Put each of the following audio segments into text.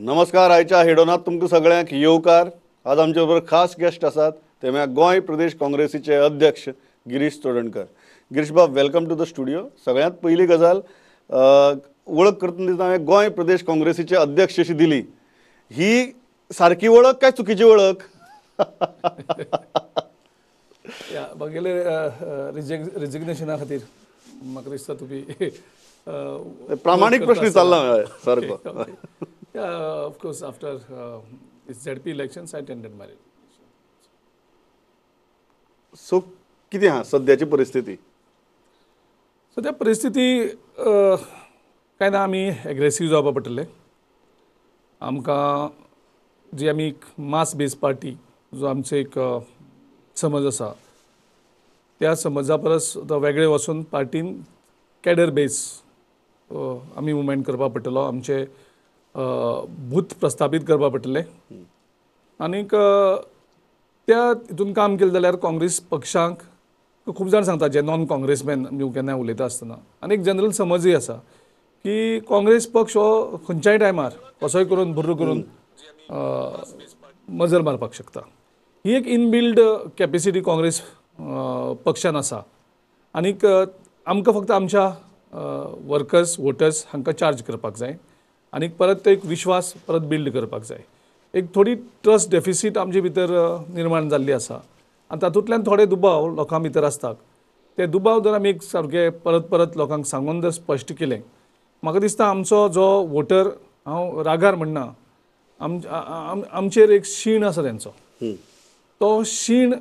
नमस्कार, आयच्या हेडोनात तुमकां सगळ्यांक येवकार। आज आमचे बरोबर खास गेस्ट आसात ते म्हळ्यार गोंय प्रदेश काँग्रेसीचे अध्यक्ष गिरीश चोडणकर। गिरीश बाब, welcome to the studio. सगळ्यांत पयली गजाल वळख करतना दिसता हांवें गोंय प्रदेश काँग्रेसीचे अध्यक्ष अशी दिली, ही सारकी वळख काय चुकीची वळख? म्हगेले रिजिग्नेशना खातीर म्हाका दिसता तुमी प्रामाणीक प्रश्न चालला सारको। Of course, after ZP elections, I tendered my resignation. So, कितें आहा सद्याची परिस्थिती? सद्या परिस्थिती काय ना, आमी एग्रेसीव जावपा पडटलें। आमकां जी आमी मास बेज पार्टी जो आमचो एक समज आसा त्या समजा परस तो वेगळे वचून पार्टीन कॅडर बेज आमी मुवमेंट करपा पडटलो, आमचे बूथ प्रस्थापीत करपा पडटले। आनीक त्या हितून काम केलें जाल्यार काँग्रेस पक्षांक खूब जाण सांगता, जे नॉन काँग्रेसमॅन केन्नाय उलयता आसतना, आनी एक जनरल समजूय आसा की काँग्रेस पक्ष हो खंयच्याय टायमार कसोय करून बुर्र करून मजल मारपाक शकता। ही एक इनबिल्ड कॅपेसिटी काँग्रेस पक्षान आसा। आनीक आमकां फक्त आमच्या वर्कर्स वोटर्स हांकां चार्ज करपाक जाय आनी परत एक विश्वास परत बिल्ड करपाक जाय। एक थोडी ट्रस्ट डेफिसीट आमचे भितर निर्माण जाल्ली आसा आनी तातूंतल्यान थोडे दुबाव लोकां भितर आसतात। ते दुबाव जर आमी एक सारके परत परत लोकांक सांगून जर स्पश्ट केलें, म्हाका दिसता आमचो जो वोटर, हांव रागार म्हणना, आमचेर एक शीण आसा तेंचो, तो शीण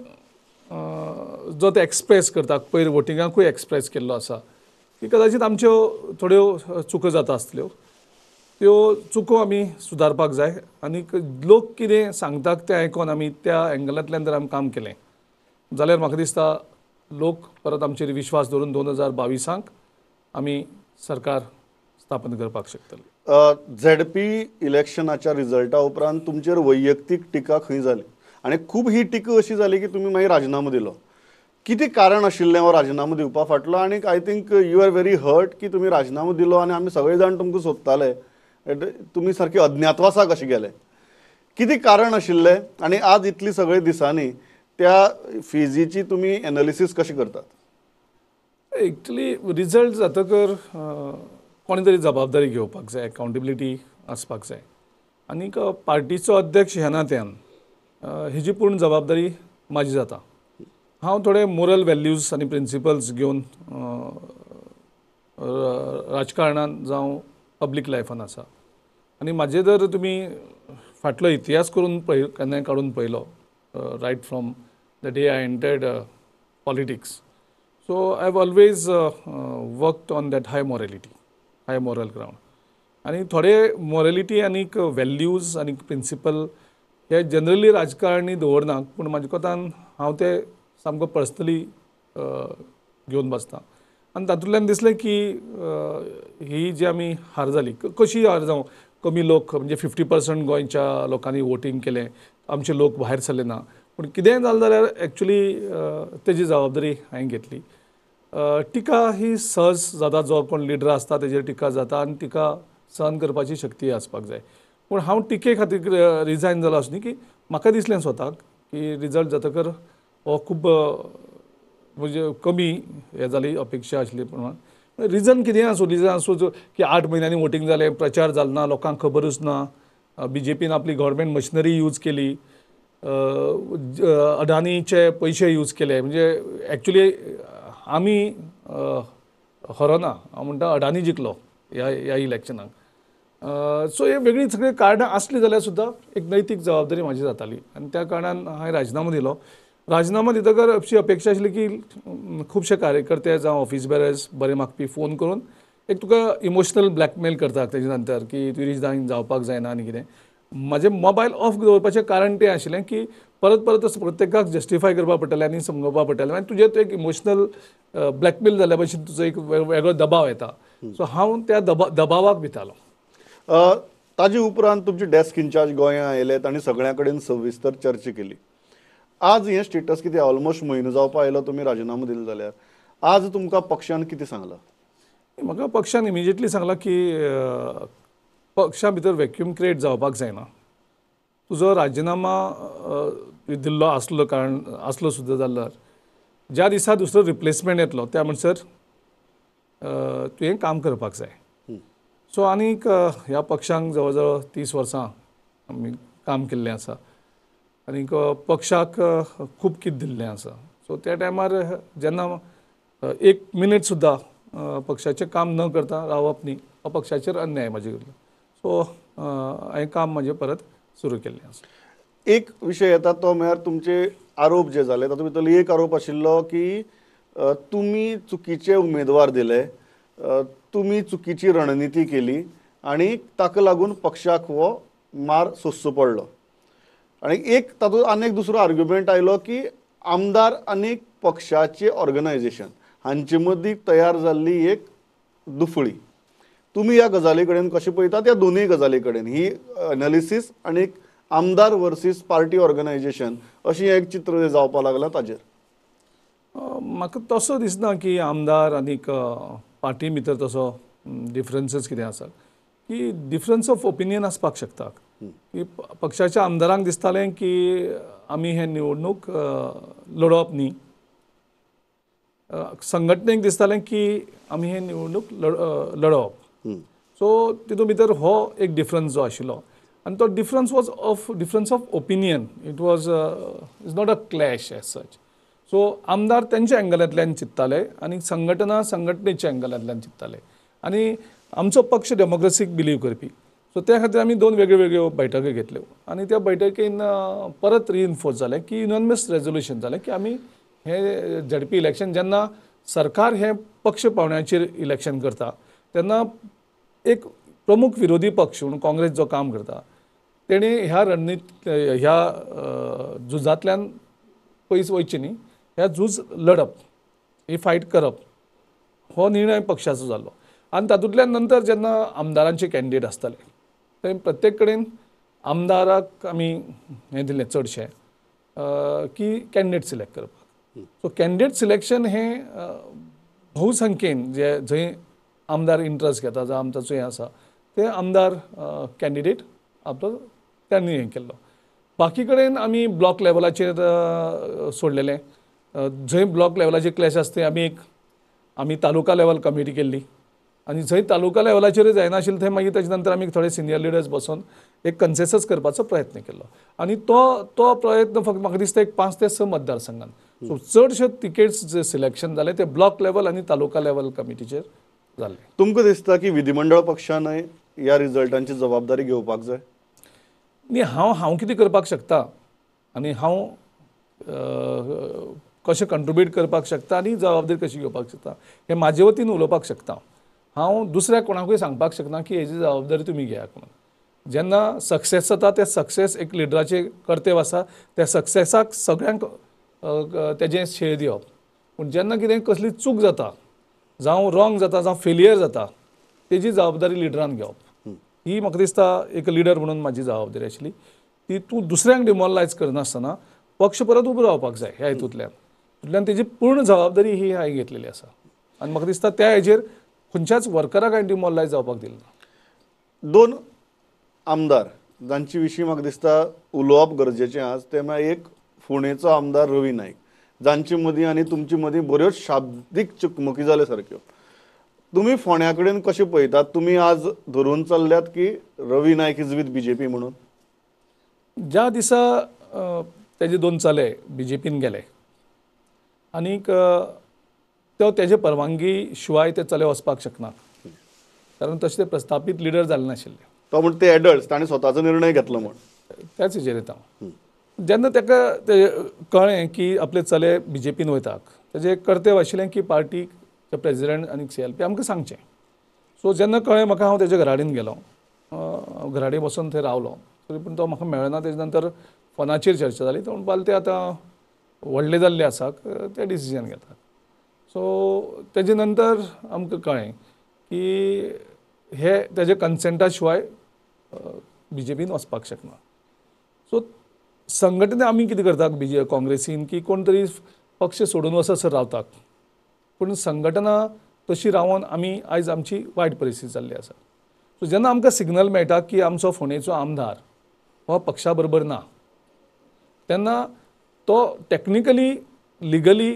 जो ते एक्सप्रेस करता, पयर वोटिंगाकूय एक्सप्रेस केल्लो आसा की कदाचित आमच्यो थोड्यो चुको जाता आसतल्यो, त्यो चुको आमी सुदारपाक जाय। आनीक लोक कितें सांगतात तें आयकोन आमी त्या एंगलांतल्यान जर आमी काम केलें जाल्यार म्हाका दिसता लोक परत आमचेर विश्वास दवरून 2022 आमी सरकार स्थापन करपाक शकतले। झेडपी इलेक्शनाच्या रिजल्टा उपरांत तुमचेर वैयक्तीक टिका खंय जाली आनी खूब ही टिका अशी जाली की तुमी मागीर राजिनामो दिलो, कितें कारण आशिल्लें हो राजिनामो दिवपा फाटलो? आनी I think you are very hurt की तुमी राजिनामो दिलो आनी आमी सगळे जाण तुमकां सोदताले, तुमी सारके अज्ञातवासाक कशें गेले, कितें कारण आशिल्लें? आनी आज इतली सगळे दिसांनी त्या फिजीची तुमी एनालिसीस कशें करतात? एक्चुली रिजल्ट जातकर कोणी तरी जबाबदारी घेवपाक जाय, अकाउंटेबिलिटी आसपाक जाय। आनीक पार्टीचो अध्यक्ष ह्या नात्यान हेजी पूर्ण जबाबदारी म्हाजी जाता। हांव थोडे मोरल वॅल्यूज आनी प्रिंसिपल्स घेवन राजकारणान जावं पब्लीक लायफान आसा। आनी म्हाजे जर तुमी फाटलो इतिहास करून पळय, केन्नाय काडून पळयलो, right from the day I entered politics, so I have always worked on that high morality, high moral ground. आनी थोडे मोरलिटी आनीक वॅल्यूज आनी प्रिंसिपल हे जनरली राजकारणी दवरना, पूण म्हाज्या कोतान हांव ते सामको पर्सनली घेवन बसता। आनी तातूंतल्यान दिसलें की ही जी आमी हार जाली, कशी हार जावं, कमी लोक म्हणजे 50% गोंयच्या लोकांनी वोटींग केलें, आमचे लोक भायर सरले ना, पूण कितेंय जालें जाल्यार एक्चुली तेजी जबाबदारी हांवें घेतली। टिका ही सहज जाता, जो कोण लिडर आसता तेजेर टिका जाता आनी टिका सहन करपाची शक्ती आसपाक जाय। पूण हांव टिके खातीर रिजायन जालो अशें न्ही की म्हाका दिसलें स्वताक की रिजल्ट जातकर हो खूब म्हणजे कमी हें जाली अपेक्षा आशिल्ली प्रमाण। रिजन कितें आसूं, रिजन आसूं की 8 म्हयन्यांनी वोटींग जालें, प्रचार जालो ना, लोकांक खबरूच ना, बीजेपीन आपली गव्हर्मेंट मशिनरी यूज केली, अडानीचे पयशे यूज केले, म्हणजे एक्चुली आमी हरोना, हांव म्हणटा अडानी जिखलो ह्या इलेक्शनाक। सो हे वेगळीं सगळीं कारणां आसलीं जाल्यार सुद्दां एक नैतीक जबाबदारी म्हाजी जाताली आनी त्या कारणान हांवें राजिनामो दिलो। राजिनामो दितकर अशी अपेक्षा आशिल्ली की खुबशे कार्यकर्ते जावं ऑफिस बेरर्स बरे मागपी फोन करून एक तुका इमोशनल ब्लॅकमेल करतात तेजे नंतर की तुवें रिजायन जावपाक जायना आनी कितें। म्हाजें मोबायल ऑफ दवरपाचें कारण तें आशिल्लें की परत परत प्रत्येकाक जस्टिफाय करपाक पडटलें आनी समजोवपाक पडटलें आनी तुजें एक इमोशनल ब्लॅकमेल जाल्या भशेन तुजो एक वेगळो दबाव येता। सो हांव त्या दबावाक भितालो। ताजे उपरांत तुमची डेस्क इन्चार्ज गोंया आयले, तांणी सगळ्यां कडेन सविस्तर चर्चा केली। आज हें स्टेटस कितें, ऑलमोस्ट म्हयनो जावपा आयलो तुमी राजिनामो दिलो जाल्यार, आज तुमकां पक्षान कितें सांगलां? म्हाका पक्षान इमिजिएटली सांगलां की पक्षा भितर वॅक्यूम क्रिएट जावपाक जायना. तुजो राजिनामा दिल्लो आसलो कारण आसलो सुद्दां जाल्यार ज्या दिसा दुसरो रिप्लेसमेंट येतलो त्या म्हणसर तुवें काम करपाक जाय. सो आनीक ह्या पक्षांक जवळ जवळ 30 वर्सां आमी काम केल्लें आसा आनीक पक्षाक खूब कितें दिल्लें आसा. सो त्या टायमार जेन्ना एक मिनीट सुद्दां पक्षाचें काम न करता रावप न्ही, हो पक्षाचेर अन्याय म्हाजे कडल्यान. सो हांवें काम म्हाजें परत सुरू केल्लें आसा. एक विशय येता तो म्हळ्यार तुमचे आरोप जे जाले तातूंत भितर एक आरोप आशिल्लो की तुमी चुकीचे उमेदवार दिले, तुमी चुकीची रणनिती केली आनी ताका लागून पक्षाक हो मार सोंसचो पडलो. आनी एक तातूंत आनी एक दुसरो आर्ग्युमेंट आयलो की आमदार आनी पक्षाचे ऑर्गनायजेशन हांचे मदीं तयार जाल्ली एक दुफळी. तुमी ह्या गजाली कडेन कशें पळयतात? ह्या दोनूय गजाली कडेन, ही एनालिसीस आनी एक आमदार वर्सीस पार्टी ऑर्गनायजेशन अशें एक चित्र जावपाक लागलां ताजेर. म्हाका तसो दिसना की आमदार आनीक पार्टी भितर तसो डिफरन्सीस कितें आसा, की डिफरन्स ऑफ ओपिनियन आसपाक शकता. की पक्षाच्या आमदारांक दिसतालें की आमी हे निवडणूक लडोवप न्ही, संघटनेक दिसतालें की आमी हे निवडणूक लडोवप. सो तितून भितर हो एक डिफरन्स जो आशिल्लो आनी तो difference was of difference of opinion, it was is not a clash as such. So आमदार तेंच्या एंगलांतल्यान चिंत्ताले आनी संघटना संघटनेच्या एंगलांतल्यान चिंत्ताले आनी आमचो पक्ष डेमोक्रेसीक बिलीव करपी. सो त्या खातीर आमी दोन वेगळ्यो वेगळ्यो बैठकी घेतल्यो आनी त्या बैठकीन परत रिइन्फोर्स जालें की युनानिमस रेजोल्युशन जालें की आमी हे झेडपी इलेक्शन जेन्ना सरकार हें पक्ष पावंड्याचेर इलेक्शन करता तेन्ना एक प्रमुख विरोधी पक्ष म्हणून काँग्रेस जो काम करता तेणें ह्या रणनीत ह्या झुजांतल्यान पयस वयचें न्ही, ह्या झूज लडप, ही फायट करप हो निर्णय पक्षाचो जालो. आनी तातूंतल्यान नंतर जेन्ना आमदारांचे कॅन्डिडेट आसताले ते प्रत्येक कडेन आमदाराक आमी हें दिलें चडशें की कॅन्डिडेट सिलेक्ट करपाक. सो कॅन्डिडेट सिलेक्शन हें भोवसंख्येन जे जंय आमदार इंट्रस्ट घेता जावं आमदारचो हें आसा ते आमदार कॅन्डिडेट आपलो त्यांनी हें केल्लो. बाकी कडेन आमी ब्लॉक लेवलाचेर सोडलेलें, जंय ब्लॉक लेवलाचेर क्लॅश आसता थंय आमी एक आमी तालुका लेवल कमिटी केल्ली आनी जंय तालुका लेवलाचेरूय जायनाशिल्लें थंय मागीर ताजे नंतर आमी थोडे सिनियर लिडर्स बसोवन एक कन्सेसस करपाचो प्रयत्न केलो आनी तो तो प्रयत्न फक्त म्हाका दिसता एक 5 ते 6 मतदारसंघान. सो चडशे तिकेट्स जे सिलेक्शन जालें ते ब्लॉक लेवल आनी तालुका लेवल कमिटीचेर जालें. तुमकां दिसता की विधिमंडळ पक्षानय ह्या रिजल्टांची जबाबदारी घेवपाक जाय? न्ही, हांव हांव कितें करपाक शकता आनी हांव कशें कंट्रिब्यूट करपाक शकता आनी जबाबदारी कशी घेवपाक शकता हें म्हाजे वतीन उलोवपाक शकता. हांव दुसऱ्या कोणाकूय सांगपाक शकना की हेजी जबाबदारी तुमी घेयात म्हणून. जेन्ना सक्सेस जाता ते सक्सेस एक लिडराचें कर्तव्य आसा, त्या सक्सेसाक सगळ्यांक तेजें श्रेय दिवप. पूण जेन्ना कितें कसली चूक जाता जावं रॉंग जाता जावं फेलियर जाता तेजी जबाबदारी लिडरान घेवप ही म्हाका दिसता एक लिडर म्हणून म्हाजी जबाबदारी आशिल्ली. ती तूं दुसऱ्यांक डिमोरलायज करनासतना पक्ष परत उबो रावपाक जाय ह्या हितूंतल्यान तितूंतल्यान तेजी पूर्ण जबाबदारी ही हांवें घेतलेली आसा आनी म्हाका दिसता त्या हेजेर खंयच्याच वर्कराक हांवें डिमोरलायज जावपाक दिलें ना. दोन आमदार जांचे विशीं म्हाका दिसता उलोवप गरजेचें आज, ते म्हळ्यार एक फोंडेचो आमदार रवी नायक जांचे मदीं आनी तुमचे मदीं बऱ्योच शाब्दीक चकमकी जाल्यो सारक्यो. तुमी फोंड्या कडेन कशें पळयतात? तुमी आज धरून चल्ल्यात की Ravi Naik is with BJP म्हणून? ज्या दिसा तेजे दोन चले बीजेपीन गेले आनीक तो तेजे परवानगी शिवाय ते चले वचपाक शकना कारण तशे ते प्रस्थापीत लिडर जाले नाशिल्ले. तो म्हण ते एडल्ट्स ताणें स्वताचो निर्णय घेतलो म्हण त्याच हेजेर येता. जेन्ना ताका ते कळ्ळें की आपले चले बीजेपीन वयतात तेजें कर्तव्य आशिल्लें की पार्टीक प्रेजिडेंट आनी CLP आमकां सांगचें. सो जेन्ना कळ्ळें म्हाका हांव तेज्या घराडेन गेलो, घराडेन वचून थंय रावलो तरी पूण तो म्हाका मेळना. तेजे नंतर फोनाचेर चर्चा जाली, तो म्हणपाक ते आतां व्हडले जाल्ले आसा ते डिसिजन घेतात. सो तेजे नंतर आमकां कळ्ळें की हे तेजे कन्सेंटा शिवाय बीजेपीन वचपाक शकना. सो संघटने आमी कितें करतात बीजे काँग्रेसीन की कोण तरी पक्ष सोडून वचसर रावतात, पूण संघटना तशी रावन आमी आयज आमची वायट परिस्थिती जाल्ली आसा. सो जेन्ना आमकां सिग्नल मेळटा की आमचो फोंडेचो आमदार हो पक्षा बरोबर ना तेन्ना तो टॅक्निकली लिगली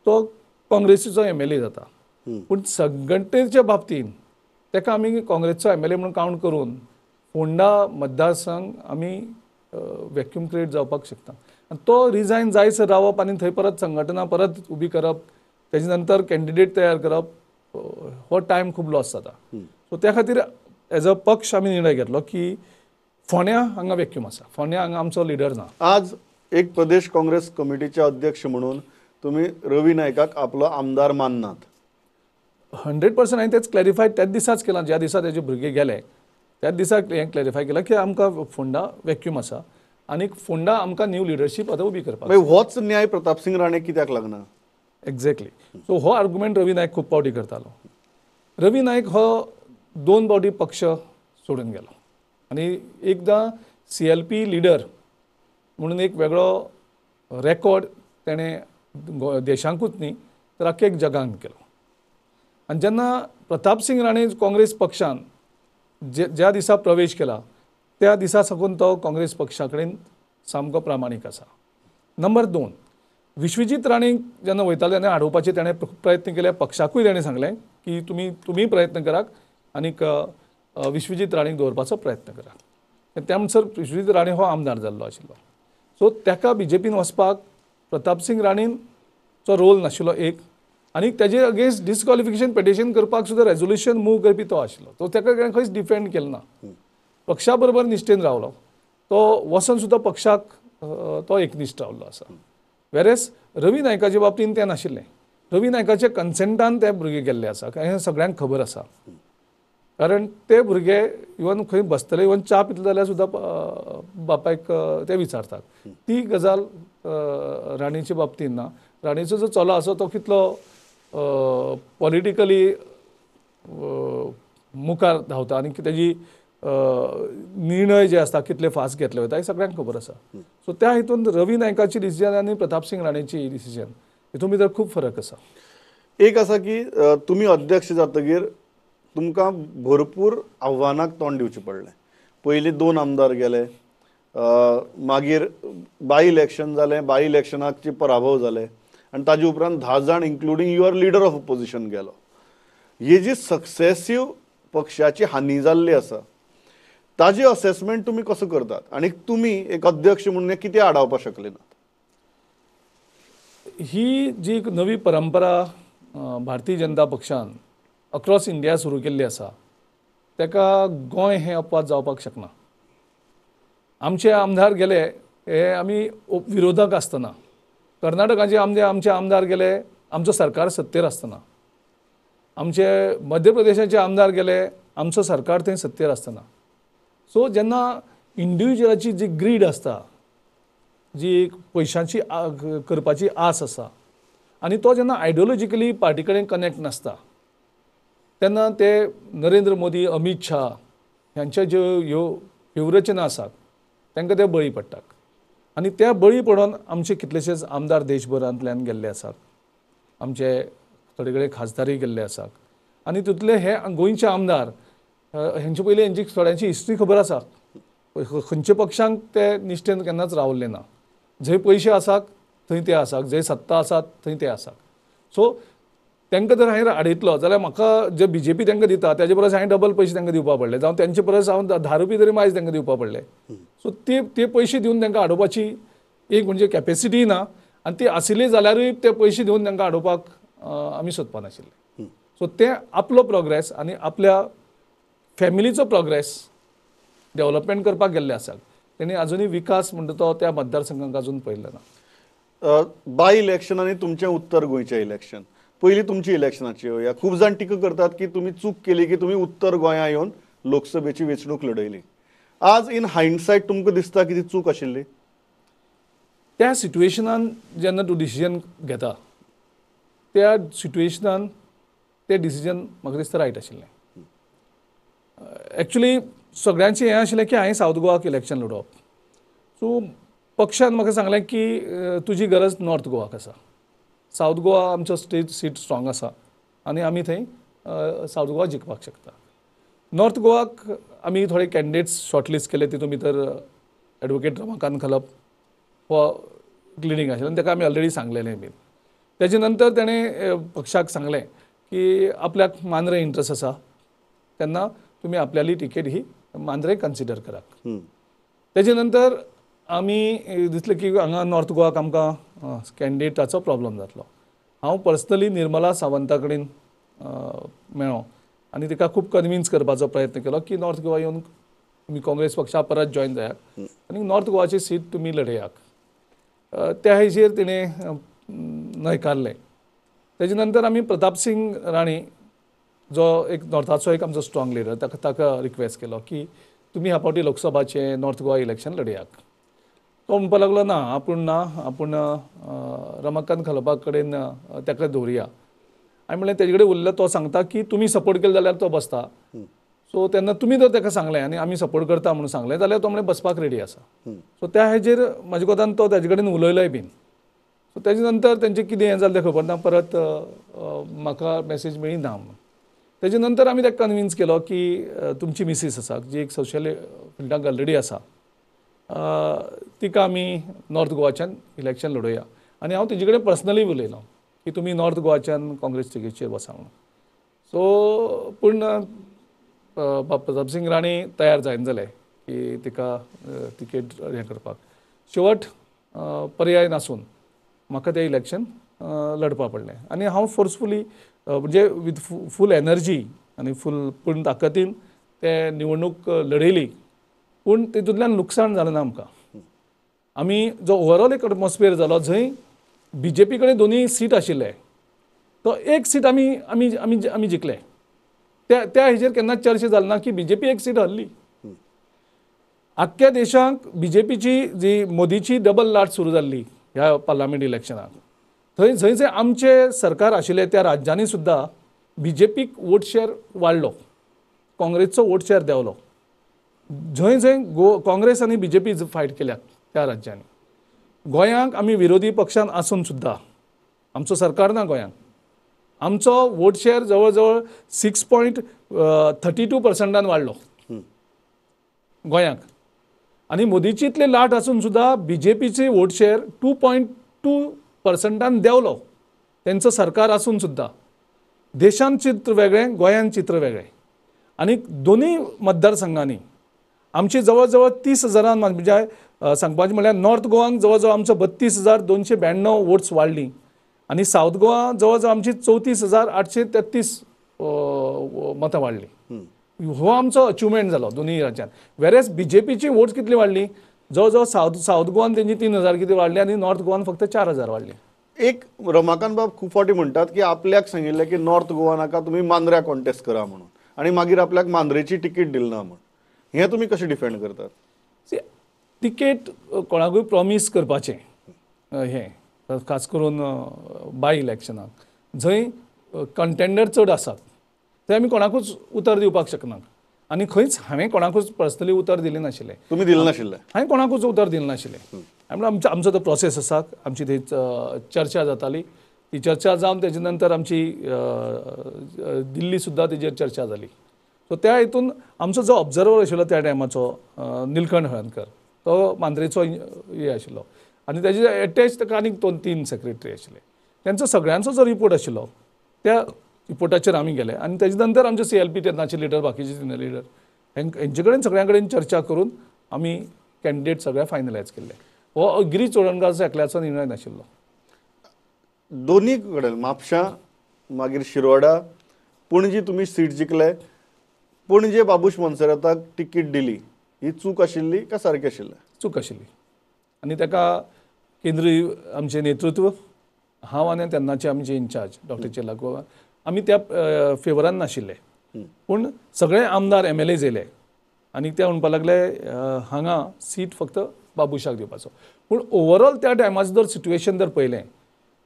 तो काँग्रेसीचो एमएलए जाता, पूण संघटनेच्या बाबतींत ताका आमी काँग्रेसचो एमएलए म्हणून कावंट करून फोंडा मतदारसंघ आमी वॅक्यूम क्रिएट जावपाक शकता. आनी तो रिजायन जायसर रावप आनी थंय परत संघटना परत उबी करप, तेजे नंतर कॅन्डिडेट तयार करप, हो टायम खूब लॉस जाता. सो त्या खातीर एज अ पक्ष आमी निर्णय घेतलो की फोंड्या हांगा वॅक्यूम आसा, फोंड्या हांगा आमचो लिडर ना. आज एक प्रदेश काँग्रेस कमिटीचे अध्यक्ष म्हणून तुमी रवी नायकाक आपलो आमदार माननात? 100% हांवें तेच क्लॅरिफाय त्याच दिसाच केलां, ज्या दिसा तेजे भुरगे गेले त्याच दिसा हें क्लॅरिफाय केलां की आमकां फोंडा वॅक्यूम आसा आनी फोंडा आमकां न्यू लिडरशीप आतां उबी करपाक. होच न्याय प्रतापसिंग राणे कित्याक लागना? एक्झॅक्टली. सो हो आर्ग्युमेंट रवी नायक खूब फावटी करतालो. रवी नायक हो 2 फावटी पक्ष सोडून गेलो आनी एकदां CLP leader म्हणून एक वेगळो रेकॉर्ड तेणें देशांकूच न्ही तर आख्खे एक जगान केलो. आनी जेन्ना प्रतापसिंग राणे काँग्रेस पक्षान ज्या दिसा प्रवेश केला त्या दिसा साकून तो काँग्रेस पक्षा कडेन सामको प्रामाणीक आसा. नंबर 2, विश्वजीत राणे जेन्ना वयताले तेन्ना हाडोवपाचे ताणें प्रयत्न केले, पक्षाकूय ताणें सांगलें की तुमी प्रयत्न करात आनीक विश्वजीत राणेक दवरपाचो प्रयत्न करात. त्या म्हणसर विश्वजीत राणे हो आमदार जाल्लो आशिल्लो. सो ताका बीजेपीन वचपाक प्रतापसिंग राणेचो रोल नाशिल्लो एक, आनी ताजे अगेन्स्ट डिस्क्वॉलिफिकेशन पिटिशन करपाक सुद्दां रेजोल्युशन मूव करपी तो आशिल्लो. तो ताका खंयच डिफेंड केलें ना, पक्षा बरोबर निश्ठेन रावलो, तो वचून सुद्दां पक्षाक तो एकनिश्ठ रावल्लो आसा. वेरेस रवी नायकाचे बाबतींत तें नाशिल्लें. रवी नायकाच्या कन्सेंटान ते भुरगे गेल्ले आसा, हें सगळ्यांक खबर आसा. कारण ते भुरगे इवन खंय बसतले, इवन च्या पितले जाल्यार सुद्दां बापायक ते विचारतात. ती गजाल राणेच्या बाबतींत ना. राणेचो जो चलो आसा तो कितलो पॉलिटिकली मुखार धांवता आनी तेजी निर्णय जे आसता कितले फास्ट घेतले वता हें सगळ्यांक खबर आसा. सो त्या हितून रवी नायकाची डिसिजन आनी प्रतापसिंग राणेची डिसिजन हितून भितर खूब फरक आसा. एक आसा की तुमी अध्यक्ष जातगीर तुमकां भरपूर आव्हानाक तोंड दिवचें पडलें. पयलीं 2 आमदार गेले, मागीर बाय इलेक्शन जालें, बाय इलेक्शनाक पराभव जाले आनी ताजे उपरांत 10 जाण including your leader of opposition गेलो. ही जी सक्सेसीव पक्षाची हानी जाल्ली आसा ताजी असेसमेंट तुमी कसो करतात आनी तुमी एक अध्यक्ष म्हणून कितें आडावपाक शकले नात? ही जी एक नवी परंपरा भारतीय जनता पक्षान अक्रॉस इंडिया सुरू केल्ली आसा ताका गोंय हें अपवाद जावपाक शकना. आमचे आमदार गेले हे आमी विरोधक आसतना, कर्नाटकाचे आमचे आमदार गेले आमचो सरकार सत्तेर आसतना, आमचे मध्य प्रदेशाचे आमदार गेले आमचो सरकार थंय सत्तेर आसतना. सो जेन्ना इंडिविज्युअलाची जी ग्रीड आसता, जी एक पयशांची करपाची आस आसा आनी तो जेन्ना आयडियोलॉजिकली पार्टी कडेन कनेक्ट नासता तेन्ना ते नरेंद्र मोदी, अमीत शाह ह्यांच्या ज्यो ह्यो व्यवरचना आसात तांकां ते बळी पडटात आनी त्या बळी पडून आमचे कितलेशेच आमदार देशभरांतल्यान गेल्ले आसात, आमचे थोडे कडेन खासदारूय गेल्ले आसात आनी तितूंतले हे गोंयचे आमदार हेंचे पयलीं हेंची थोड्यांची हिस्ट्री खबर आसा. खंयच्या पक्षांक ते निश्ठेन केन्नाच रावल्ले ना. जंय पयशे आसात थंय ते आसात, जंय सत्ता आसात थंय ते आसात. सो तांकां जर हांवें आडयतलो जाल्यार म्हाका जे बीजेपी तांकां दिता ताजे परस हांवें डबल पयशे तांकां दिवपा पडले, जावं तेंचे परस हांव 10 रुपया तरी मायज तांकां दिवपा पडले. सो ते पयशे दिवन तांकां आडोवपाची एक म्हणजे कॅपेसिटी ना आनी ती आशिल्ली जाल्यारूय ते पयशे दिवन तांकां आडोवपाक आमी सोदपा नाशिल्ले. सो ते आपलो प्रोग्रेस आनी आपल्या फॅमिलीचो प्रोग्रेस डेव्हलपमेंट करपाक गेल्ले आसात. तेणी अजुनूय विकास म्हणटा तो त्या मतदारसंघाक अजून पळयल्लो ना. बाय इलेक्शन आनी तुमचें उत्तर गोंयचें इलेक्शन, पयलीं तुमची इलेक्शनाची येवया. खूब जाण टिका करतात की तुमी चूक केली की तुमी उत्तर गोंया येवन लोकसभेची वेंचणूक लढयली. आज इन हायंडसायट तुमकां दिसता की ती चूक आशिल्ली? त्या सिट्युएशनान जेन्ना तूं डिसिजन घेता त्या सिट्युएशनान तें डिसिजन म्हाका दिसता रायट आशिल्लें. एक्चुली सगळ्यांचें हें आशिल्लें की हांवें सावथ गोवाक इलेक्शन लडोवप. सो पक्षान म्हाका सांगलें की तुजी गरज नॉर्थ गोवाक आसा, सावथ गोवा आमचो स्टेट सीट स्ट्रॉंग आसा आनी आमी थंय सावथ गोवा जिखपाक शकता. नॉर्थ गोवाक आमी थोडे कॅन्डिडेट्स शॉर्टलिस्ट केले, तितून भितर एडवोकेट रमाकांत खलप हो लिडींग आशिल्लो आनी ताका आमी ऑलरेडी सांगलेलें बीन. तेजे नंतर तेणें पक्षाक सांगलें की आपल्याक मांद्रे इंट्रस्ट आसा, तेन्ना तुमी आपल्याली तिकेट ही मांद्रे कन्सिडर करात. तेजे नंतर आमी दिसलें की हांगा नॉर्थ गोवाक आमकां कॅन्डिडेटाचो प्रॉब्लम जातलो. हांव पर्सनली निर्मला सावंता कडेन मेळ्ळो आनी तिका खूब कन्विन्स करपाचो प्रयत्न केलो की नॉर्थ गोवा येवन तुमी काँग्रेस पक्षा परत जॉयन जायात आनी नॉर्थ गोवाची सीट तुमी लढयात. त्या हेजेर तिणें न्हयकारलें. तेजे नंतर आमी प्रताप सिंग राणे जो एक नॉर्थाचो एक आमचो स्ट्रॉंग लिडर ताका रिक्वेस्ट केलो की तुमी ह्या फावटी लोकसभाचें नॉर्थ गोवा इलेक्शन लढयात. तो म्हणपाक लागलो ना, आपूण ना, आपूण रमाकांत खलपा कडेन ताका दवरुया. हांवें म्हणलें तेजे कडेन उरलो, तो सांगता की तुमी सपोर्ट केलो जाल्यार तो बसता, सो तेन्ना तुमी जर ताका सांगलें आनी आमी सपोर्ट करता म्हणून सांगलें जाल्यार तो म्हणलें बसपाक रेडी आसा. सो त्या हेजेर म्हाजे कोतान तो ताजे कडेन उलयलोय बीन. सो तेजे नंतर तेंचें कितें हें जालें तें खबर ना, परत म्हाका मॅसेज मेळ्ळी ना म्हणून. तेजे नंतर आमी ताका कन्विन्स केलो की तुमची मिसीस आसा जी एक सोशल फिल्डाक ऑलरेडी आसा, तिका आमी नॉर्थ गोवाच्यान इलेक्शन लडोवया. आनी हांव तेजे कडेन पर्सनली उलयलो की तुमी नॉर्थ गोवाच्यान काँग्रेस तिकेटीचेर बसा म्हणून. सो पूण प्रताप सिंग राणे तयार जायना जाले की तिका तिकेट हें करपाक. शेवट पर्याय नासून म्हाका तें इलेक्शन लडपा पडलें आनी हांव फोर्सफुली म्हणजे विथ फूल एनर्जी आनी फूल पूर्ण ताकदीन ते निवडणूक लढयली. पूण तितूंतल्यान लुकसाण जालें ना आमकां. आमी जो ओवरऑल एक एटमॉस्फियर जालो जंय बी जे पी कडेन दोनूय सीट आशिल्ले, तो एक सीट आमी आमी आमी आमी जिखले. त्या त्या हेजेर केन्नाच चर्चा जाली ना की बी जे पी एक सीट हरली. आख्ख्या देशाक बी जे पीची जी मोदीची डबल लाट सुरू जाल्ली ह्या पार्लामेंट इलेक्शनाक, थंय जंय जंय आमचें सरकार आशिल्लें त्या राज्यांनी सुद्दां बी जे पीक वोट शेअर वाडलो, काँग्रेसचो वोट शेअर देंवलो. जंय जंय काँग्रेस आनी बी जे पी फायट केल्यात त्या राज्यांनी. गोंयांक आमी विरोधी पक्षान आसून सुद्दां आमचो सरकार ना गोंयांक, आमचो वोट शेअर जवळ जवळ 6.32% वाडलो गोंयांक. आनी मोदीची इतली लाट आसून सुद्दां बी जे पीची वोट शेअर 2.2% देंवलो तेंचो सरकार आसून सुद्दां. देशांत चित्र वेगळें, गोंयांत चित्र वेगळें. आनी दोनूय मतदारसंघांनी आमची जवळ जवळ 30,000 म्हणजे सांगपाचें म्हणल्यार नॉर्थ गोवान जवळ जवळ आमचो 32,292 वोट्स वाडली आनी सावथ गोवा जवळ जवळ आमची 34,833 मतां वाडली. हो आमचो अचिवमेंट जालो दोनूय राज्यांत. वेरेस बी जे पीची वोट्स कितली वाडली, जवळ जवळ सावथ गोवान तेंची 3,000 कितें वाडली आनी नॉर्थ गोवान फक्त 4,000 वाडली. एक रमाकांत बाब खूब फावटी म्हणटात की आपल्याक सांगिल्लें की नॉर्थ गोवा नाका, तुमी मांद्र्या कॉन्टेस्ट करा म्हणून, आनी मागीर आपल्याक मांद्रेची तिकीट दिली ना म्हूण, हें तुमी कशें डिफेंड करतात? तिकेट कोणाकूय प्रॉमीस करपाचें हें खास करून बाय इलेक्शनाक जंय कंटेंडर चड आसात थंय आमी कोणाकूच उतर दिवपाक शकना. आनी खंयच हांवें कोणाकूच पर्सनली उतर दिलें नाशिल्लें. तुमी दिलें नाशिल्लें? हांवें कोणाकूच उतर दिलें नाशिल्लें. आमचो आमचो तो प्रोसेस आसा, आमची थंय चर्चा जाताली, ती चर्चा जावन तेजे नंतर आमची दिल्ली सुद्दां तेजेर चर्चा जाली. सो त्या हितून आमचो जो ऑब्जर्वर आशिल्लो त्या टायमाचो निलकंठ हळदणकर, तो मांद्रेचो हे आशिल्लो आनी तेजे एटॅच ताका आनीक 2-3 सेक्रेटरी आशिल्ले. तेंचो सगळ्यांचो जो रिपोर्ट आशिल्लो त्या रिपोर्टाचेर आमी गेले आनी तेजे नंतर आमचे सी एल पी तेन्नाचे लिडर, बाकीचे सिनियर लिडर हेंचे कडेन सगळ्यां कडेन चर्चा करून आमी कॅन्डिडेट सगळे फायनलायज केल्ले. हो गिरीश चोडणकाराचो एकल्याचो निर्णय नाशिल्लो. दोन्ही कडेन म्हापशां मागीर शिरोडा पणजी तुमी सीट जिखले, पणजे बाबूश मोन्सेराताक तिकीट दिली, ही चूक आशिल्ली काय सारकी आशिल्लें? चूक आशिल्ली आनी ताका केंद्रीय आमचें नेतृत्व, हांव आनी तेन्नाचे आमचे इन्चार्ज डॉक्टर चेल्ला आमी त्या फेवरान नाशिल्ले. पूण सगळे आमदार एम एल एज येयले आनी ते म्हणपाक लागले हांगा सीट फक्त बाबूशाक दिवपाचो. पूण ओवरऑल त्या टायमाचें जर सिट्युएशन जर पळयलें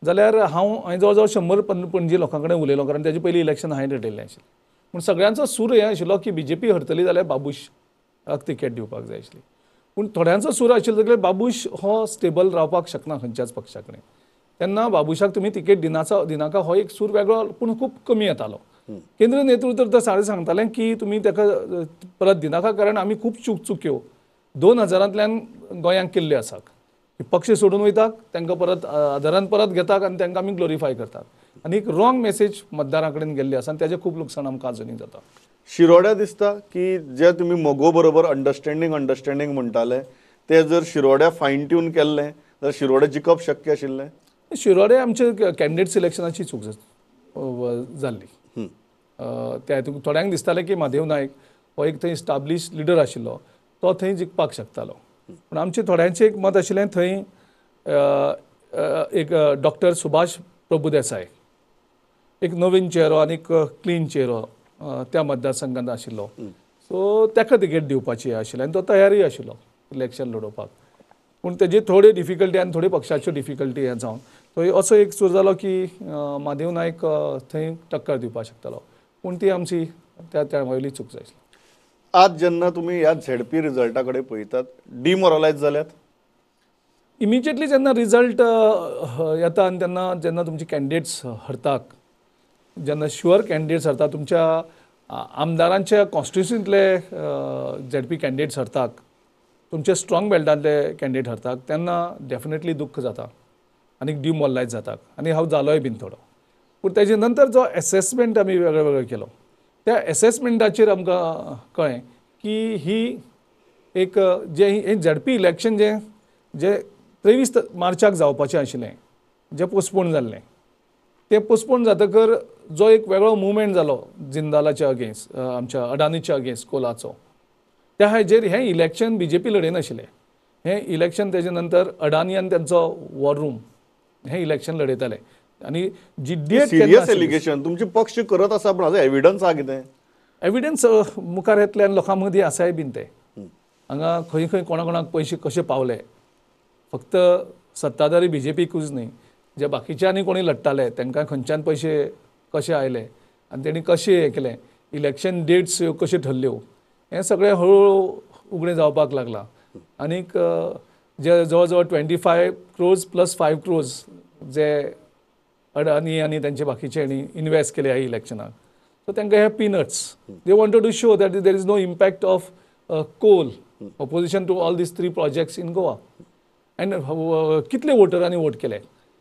जाल्यार हांवें जवळ जवळ 100 पणजी लोकां कडेन उलयलो, कारण तेजे पयलीं इलेक्शन हांवें लडयल्लें आशिल्लें. पूण सगळ्यांचो सूर हें आशिल्लो की बी जे पी हरतली जाल्यार बाबूशाक तिकेट दिवपाक जाय आशिल्ली. पूण थोड्यांचो सूर आशिल्लो की बाबूश हो स्टेबल रावपाक शकना खंयच्याच पक्षा कडेन, तेन्ना बाबूशाक तुमी तिकेट दिनाका हो एक सूर वेगळो पूण खूब कमी येतालो. केंद्रीय नेतृत्व तर सारकें सांगतालें की तुमी ताका परत दिनाका, कारण आमी खूब चुक्यो 2000 गोंयांक केल्ल्यो आसात. पक्ष सोडून वयतात तांकां परत आदारान परत घेतात आनी तांकां आमी ग्लोरिफाय करतात आनी एक रॉंग मेसेज मतदारां कडेन गेल्ली आसा आनी ताजें खूब लुकसाण आमकां आजुनूय जाता. शिरोड्या दिसता की जे तुमी मगो बरोबर अंडरस्टँडींग अंडरस्टँडींग म्हणटाले ते जर शिरोड्या फायन ट्यून केल्लें जाल्यार शिरोड्या जिखप शक्य आशिल्लें? शिरोड्या आमचे कॅन्डिडेट सिलेक्शनाची चूक जाल्ली. त्या हितून थोड्यांक दिसतालें की म्हादेव नायक हो एक थंय इस्टाब्लिश लिडर आशिल्लो, तो थंय जिखपाक शकतालो. पूण आमचें थोड्यांचें एक मत आशिल्लें थंय एक डॉक्टर सुभाष प्रभुदेसाय एक नवीन चेहरो आनी एक क्लीन चेहरो त्या मतदारसंघांत आशिल्लो, सो ताका तिकेट दिवपाची आशिल्ली आनी तो तयारूय आशिल्लो इलेक्शन लडोवपाक. पूण तेजी थोडी डिफिकल्टी आनी थोडी पक्षाच्यो डिफिकल्टी हें जावन थंय असो एक सूर जालो की म्हादेव नायक थंय टक्कर दिवपाक शकतालो, पूण ती आमची त्या त्या वयली चूक जाय. आज जेन्ना तुमी ह्या झेडपी रिजल्टा कडेन पळयतात, डिमोरलायज जाल्यात? इमिजिएटली जेन्ना रिजल्ट येता आनी तेन्ना जेन्ना तुमचे कॅन्डिडेट्स हरतात, जेन्ना शुअर कॅन्डिडेट्स हरतात, तुमच्या आमदारांच्या कॉन्स्टिट्युन्सींतले झेडपी कॅन्डिडेट्स हरतात, तुमच्या स्ट्रॉंग बेल्टांतले कॅन्डिडेट हरतात, तेन्ना डेफिनेटली दुख्ख जाता आनी डिमोरलायज जाता आनी हांव जालोय बीन थोडो. पूण तेजे नंतर जो एसेसमेंट आमी वेगळे वेगळे केलो त्या एसेसमेंटाचेर आमकां कळ्ळें की ही एक जें हें झेडपी इलेक्शन जें जें 23 मार्चाक जावपाचें आशिल्लें, जें पोस्टपोन जाल्लें, तें पोस्टपोन जातकर जो एक वेगळो मुवमेंट जालो जिंदालाच्या अगेन्स्ट, आमच्या अडानीच्या अगेन्स्ट कोलाचो, त्या हाजेर हें इलेक्शन बी जे पी लडयनाशिल्लें. हें इलेक्शन तेजे नंतर अडानी आनी तेंचो वॉर रूम हें इलेक्शन लडयताले आनी जी डेट सिरियस एलिगेशन तुमचे पक्ष करत आसा, पूण एविडन्स आसा कितें? एविडन्स मुखार येतले आनी लोकां मदीं आसाय बीन ते हांगा खंय खंय कोणा कोणाक पयशे कशे पावले. फक्त सत्ताधारी बी जे पीकूच न्ही, जे बाकीचे आनी कोणी लडटाले तांकां खंयच्यान पयशे कशे आयले आनी तेणी कशें हें केलें, इलेक्शन डेट्स ह्यो कश्यो ठरल्यो, हें सगळें हळूहळू उगडें जावपाक लागलां. आनीक जे जवळ जवळ 25 crores plus 5 crores जे अडानी आनी तेंचे बाकीचे हांणी इनवेस्ट केले ह्या इलेक्शनाक, सो तांकां हे peanuts. They wanted to show that there is no impact of coal opposition to all these 3 projects in Goa. And कितले वोटरांनी वोट केले,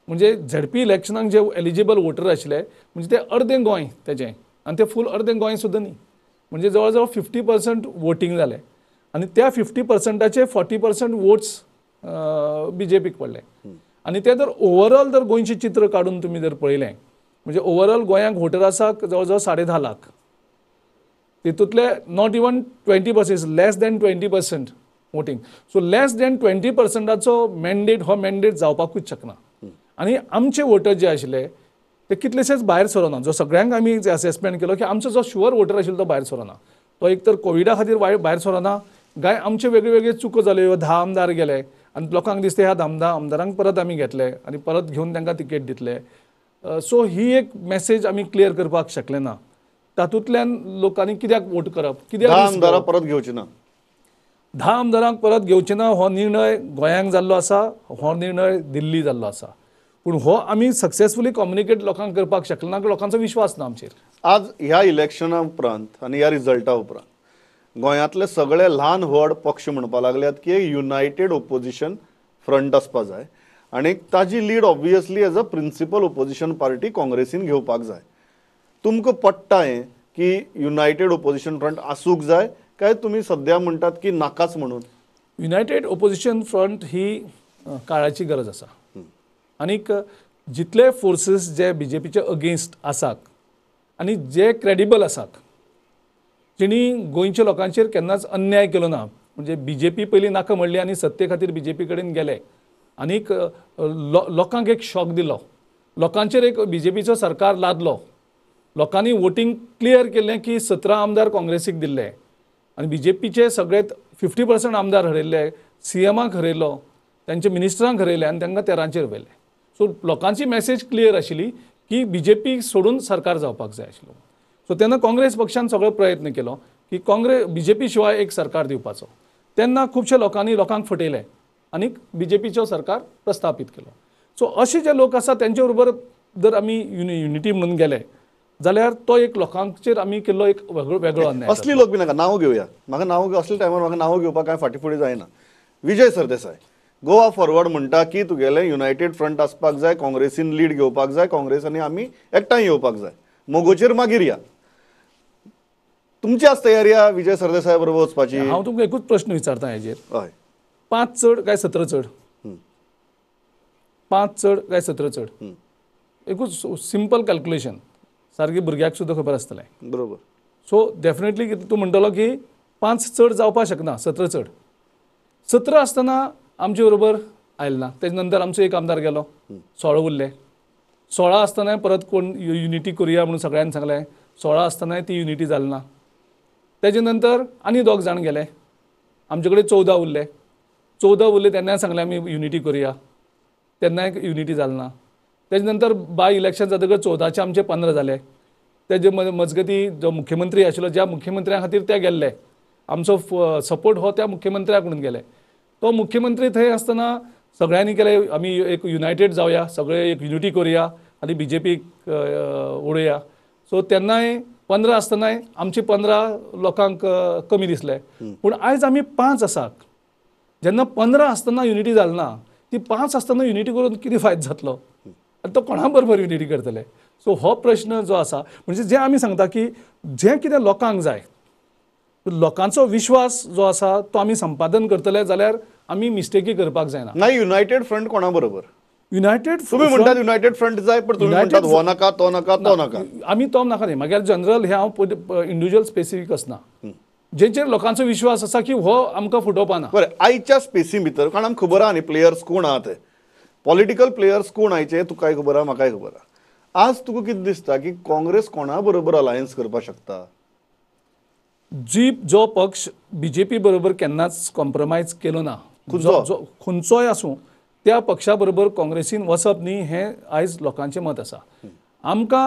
म्हणजे झेडपी इलेक्शनाक जे एलिजिबल वोटर आशिल्ले म्हणजे ते अर्दें गोंय तेजें, आनी ते फूल अर्दें गोंय सुद्दां न्ही, म्हणजे जवळ जवळ 50% वोटींग जालें आनी त्या 50%चे 40% वोट्स बी जे पीक पडले. आनी ते जर ओवरऑल जर गोंयचें चित्र काडून तुमी जर पळयलें म्हणजे ओवरऑल गोंयांक वोटर आसा जवळ जवळ 10.5 लाख, तितूंतले not even 20%, less than 20% voting. So less than 20%चो mandate हो मॅन्डेट जावपाकूच शकना. आनी आमचे वोटर जे आशिल्ले ते कितलेशेच भायर सरोना. जो सगळ्यांक आमी असेसमेंट केलो की आमचो जो शुअर वोटर आशिल्लो तो भायर सरोना, तो एक तर कोविडा खातीर भायर सरोना, काय आमचे वेगळे वेगळे चुको जाल्यो, 10 आमदार गेले आनी लोकांक दिसता ह्या 10 आमदारांक परत आमी घेतले आनी परत घेवन तांकां तिकेट दितले. सो ही एक मेसेज आमी क्लियर करपाक शकले ना. तातूंतल्यान लोकांनी कित्याक वोट करप, कित्याक आमदारां परत घेवचे ना, 10 आमदारांक परत घेवचे ना, हो निर्णय गोंयांक जाल्लो आसा, हो निर्णय दिल्ली जाल्लो आसा. पूण हो आमी सक्सेसफुली कम्युनिकेट लोकांक करपाक शकले ना, लोकांचो विश्वास ना आमचेर. आज ह्या इलेक्शना उपरांत आनी ह्या रिजल्टा उपरांत गोंयांतले सगळे ल्हान व्हड पक्ष म्हणपाक लागल्यात की युनायटेड ओपोजिशन फ्रंट आसपा जाय आनी ताजी lead obviously as a principal opposition party काँग्रेसीन घेवपाक जाय. तुमकां पट्टा हें की युनायटेड ओपोजिशन फ्रंट आसूंक जाय काय तुमी सद्या म्हणटात की नाकाच म्हणून? युनायटेड ओपोजिशन फ्रंट ही काळाची गरज आसा आनीक जितले फोर्सीस जे बी जे पीचे अगेन्स्ट आसात आनी जे क्रेडिबल आसात, जेणी गोंयच्या लोकांचेर केन्नाच अन्याय केलो ना, म्हणजे बी जे पी पयलीं नाका म्हणली आनी सत्ते खातीर बी जे पी कडेन गेले आनीक लोकांक एक शॉक दिलो, लोकांचेर एक बी जे पीचो सरकार लादलो, लोकांनी वोटींग क्लियर केलें की 17 आमदार काँग्रेसीक दिल्ले आनी बी जे पीचे सगळे 50% आमदार हरयल्ले, सी एमाक हरयलो, तांचे मिनिस्टरांक हरयले आनी तांकां 13चेर व्हेले. सो लोकांची मॅसेज क्लियर आशिल्ली की बी जे पी सोडून सरकार जावपाक जाय आशिल्लो. सो तेन्ना काँग्रेस पक्षान सगळो प्रयत्न केलो की काँग्रेस बी जे पी शिवाय एक सरकार दिवपाचो. तेन्ना खुबशे लोकांनी लोकांक फटयले आनी बी जे पीचो सरकार प्रस्थापीत केलो. सो अशे जे लोक आसा तेंचे बरोबर जर आमी युनिटी म्हणून गेले जाल्यार तो एक लोकांचेर आमी केल्लो एक वेगळो अन्याय. असली लोक बी नाका नांव घेवया, म्हाका नांव असले टायमार म्हाका नांव घेवपाक कांय फाटीं फुडें जायना. विजय सरदेसाय गोवा फॉरवर्ड म्हणटा की तुगेलें युनायटेड फ्रंट आसपाक जाय, काँग्रेसीन लीड घेवपाक जाय, काँग्रेस आनी आमी एकठांय येवपाक जाय, मोगोचेर मागीर या. तुमची आज तयारी आहा विजय सरदेसाय बरोबर वचपाची? हांव तुमकां एकूच प्रश्न विचारता हेजेर. हय, 5 चड काय 17 चड? 5 चड काय 17 चड? एकूच सिंपल कॅल्क्युलेशन, सारकी भुरग्याक सुद्दां खबर आसतलें. बरोबर. सो डेफिनेटली तूं म्हणटलो की 5 चड जावपाक शकना, 17 चड. 17 आसतना आमचे बरोबर आयले ना, तेजे नंतर आमचो एक आमदार गेलो, 16 उरले. 16 आसतना परत कोण युनिटी करुया म्हणून सगळ्यांनी सांगलें, 16 आसतनाय ती युनिटी जाली ना. तेजे नंतर आनी 2 जाण गेले, आमचे कडेन 14 उरले. 14 उरले तेन्नाय सांगलें आमी युनिटी करुया, तेन्नाय युनिटी जाली ना. तेजे नंतर बाय इलेक्शन जातकच 14चे आमचे 15 जाले. तेजे मजगती जो मुख्यमंत्री आशिल्लो, ज्या मुख्यमंत्र्या खातीर ते गेल्ले, आमचो सपोर्ट हो त्या मुख्यमंत्र्याक म्हणून गेले. तो मुख्यमंत्री थंय आसतना सगळ्यांनी केलें आमी एक युनायटेड जावया, सगळे एक युनिटी करुया आनी बीजेपीक उडोवया. सो तेन्नाय 15 आसतनाय आमची 15 लोकांक कमी दिसले. पूण आयज आमी 5 आसात. जेन्ना 15 आसतना युनिटी जाली ना, ती 5 आसतना युनिटी करून कितें फायदो जातलो आनी तो कोणा बरोबर युनिटी करतले? सो हो प्रश्न जो आसा, म्हणजे जें आमी सांगता की जें कितें लोकांक जाय, लोकांचो विश्वास जो आसा तो आमी संपादन करतले जाल्यार आमी मिस्टेकी करपाक जायना. ना युनायटेड फ्रंट कोणा बरोबर? युनायटेड तुम्ही म्हणटात युनायटेड फ्रंट जाय, पण तुम्ही म्हणटात हो नाका, तो नाका, तो नाका. आमी तो नाका न्ही. मागीर जनरल हे हांव इंडिविज्युअल स्पेसिफीक आसना, जेंचेर लोकांचो विश्वास आसा की हो आमकां फुटोवपा ना. बरें, आयच्या स्पेसी भितर कारण आमकां खबर आहा न्ही प्लेयर्स कोण आहा ते, पॉलिटिकल प्लेयर्स कोण आयचे तुकाय खबर आहा, म्हाकाय खबर आहा. आज तुका कितें दिसता की काँग्रेस कोणा बरोबर अलायन्स करपाक शकता? जी जो पक्ष बीजेपी बरोबर केन्नाच कॉम्प्रोमायज केलो ना, खंयचोय आसूं, त्या पक्षा बरोबर काँग्रेसीन वचप न्ही हें आयज लोकांचें मत आसा. आमकां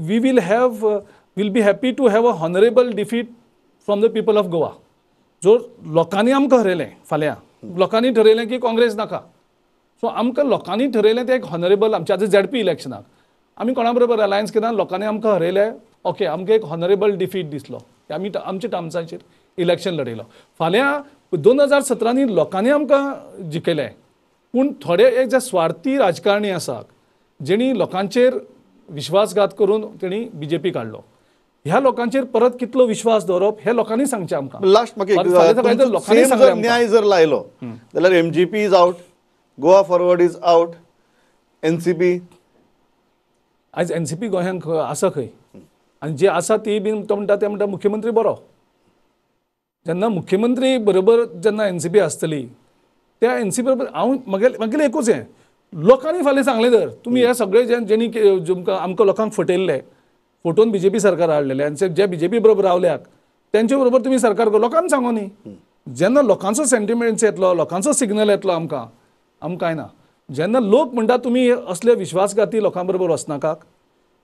we will be happy to have a honourable defeat from the people of Goa. जो लोकांनी आमकां हरयलें, फाल्यां लोकांनी ठरयलें की काँग्रेस नाका, सो आमकां लोकांनी ठरयलें तें एक हॉनरेबल. आमच्या आतां झेडपी इलेक्शनाक आमी कोणा बरोबर अलायन्स केला, लोकांनी आमकां हरयलें, ओके, आमकां एक हॉनरेबल डिफीट दिसलो, आमी आमच्या टर्म्सांचेर इलेक्शन लढयलो. फाल्यां 2017 लोकांनी आमकां जिखयलें, पूण थोडे एक जे स्वार्थी राजकारणी आसात जेणी लोकांचेर विश्वासघात करून तेणी बीजेपी काडलो, ह्या लोकांचेर परत कितलो विश्वास दवरप हे लोकांनी सांगचें आमकां. लास्ट म्हाका न्याय जर लायलो जाल्यार MGP is out, Goa forward is out, NCP. आयज एनसीपी गोंयांत आसा खंय, आनी जे आसा ती बीन तो म्हणटा ते म्हणटा मुख्यमंत्री बरो. जेन्ना मुख्यमंत्री बरोबर जेन्ना एनसीपी आसतली त्या एनसीपी बरोबर हांव मागेलें एकूच हें, लोकांनी फाल्यां सांगलें तर तुमी हे सगळे जेणी आमकां लोकांक फटयल्ले, फटोवन बीजेपी सरकार हाडलेलें आनी जे बीजेपी बरोबर रावल्याक तेंचे बरोबर तुमी सरकार लोकांक सांगो न्ही. जेन्ना लोकांचो सेंटिमेंट्स येतलो, लोकांचो सिग्नल येतलो आमकां, आमकां कांय ना. जेन्ना लोक म्हणटा तुमी असले विश्वासघाती लोकां बरोबर वचनाकात,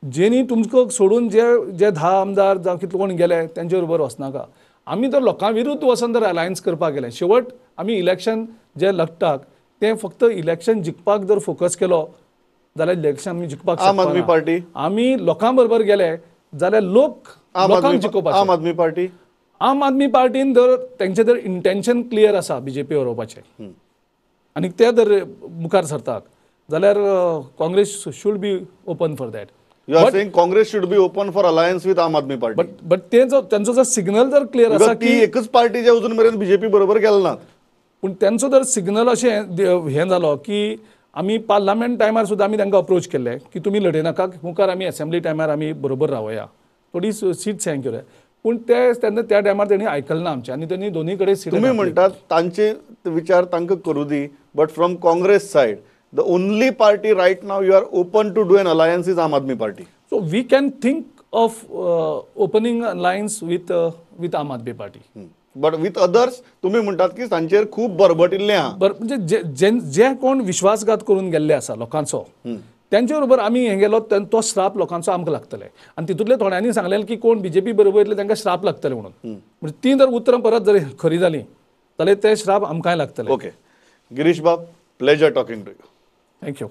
जेणी तुमकां सोडून जे जे 10 आमदार जावं कितले कोण गेले तेंचे बरोबर वचनाका. आमी तर लोकां विरुद्ध वचून जर अलायन्स करपाक गेले, शेवट आमी इलेक्शन जे लढटात तें फक्त इलेक्शन जिखपाक जर फोकस केलो जाल्यार इलेक्शन आमी जिखपाक आम आदमी पार्टी आमी लोकां बरोबर गेले जाल्यार लोक लोकांक जिखोवपाक. आम आदमी पार्टी, आम आदमी पार्टीन जर तेंचें जर इंटेन्शन क्लियर आसा बीजेपी हरोवपाचें आनी ते जर मुखार सरतात जाल्यार Congress should be open for that. You are saying Congress should be open for alliance with Aam Aadmi Party. But ते जो तेंचो जर सिग्नल जर क्लियर आसा की एकच पार्टी जे अजून मेरेन बीजेपी बरोबर गेले ना, पूण तेंचो जर सिग्नल अशें हें जालो की आमी पार्लामेंट टायमार सुद्दां आमी तांकां अप्रोच केल्ले की तुमी लडयनाका, मुखार आमी असेंब्ली टायमार आमी बरोबर रावया, थोडी सीट्स हें करुया, पूण ते तेन्ना त्या टायमार तेणी आयकलें ना आमचें आनी तेणी दोनी कडेन सीट. तुमी म्हणटात तांचे विचार तांकां करूं दी, but from Congress side the only party right now you are open to do an alliance is Aam Aadmi Party. So we can think of opening alliance with Aam Aadmi Party. But with others, तुम्ही म्हणतात की तांचेर खूप बरबटिल्ले आहा. बरं, म्हणजे जे जे कोण विश्वासघात करून गेल्ले आसा लोकांचो तेंचे बरोबर आमी हें गेलो तो श्राप लोकांचो आमकां लागतले. आनी तितूंतले थोड्यांनी सांगलें की कोण बीजेपी बरोबर येतले तांकां श्राप लागतले म्हणून, म्हणजे ती जर उतरां परत जर खरी जाली जाल्यार ते श्राप आमकांय लागतले. ओके गिरीश बाब, pleasure talking to you. Thank you.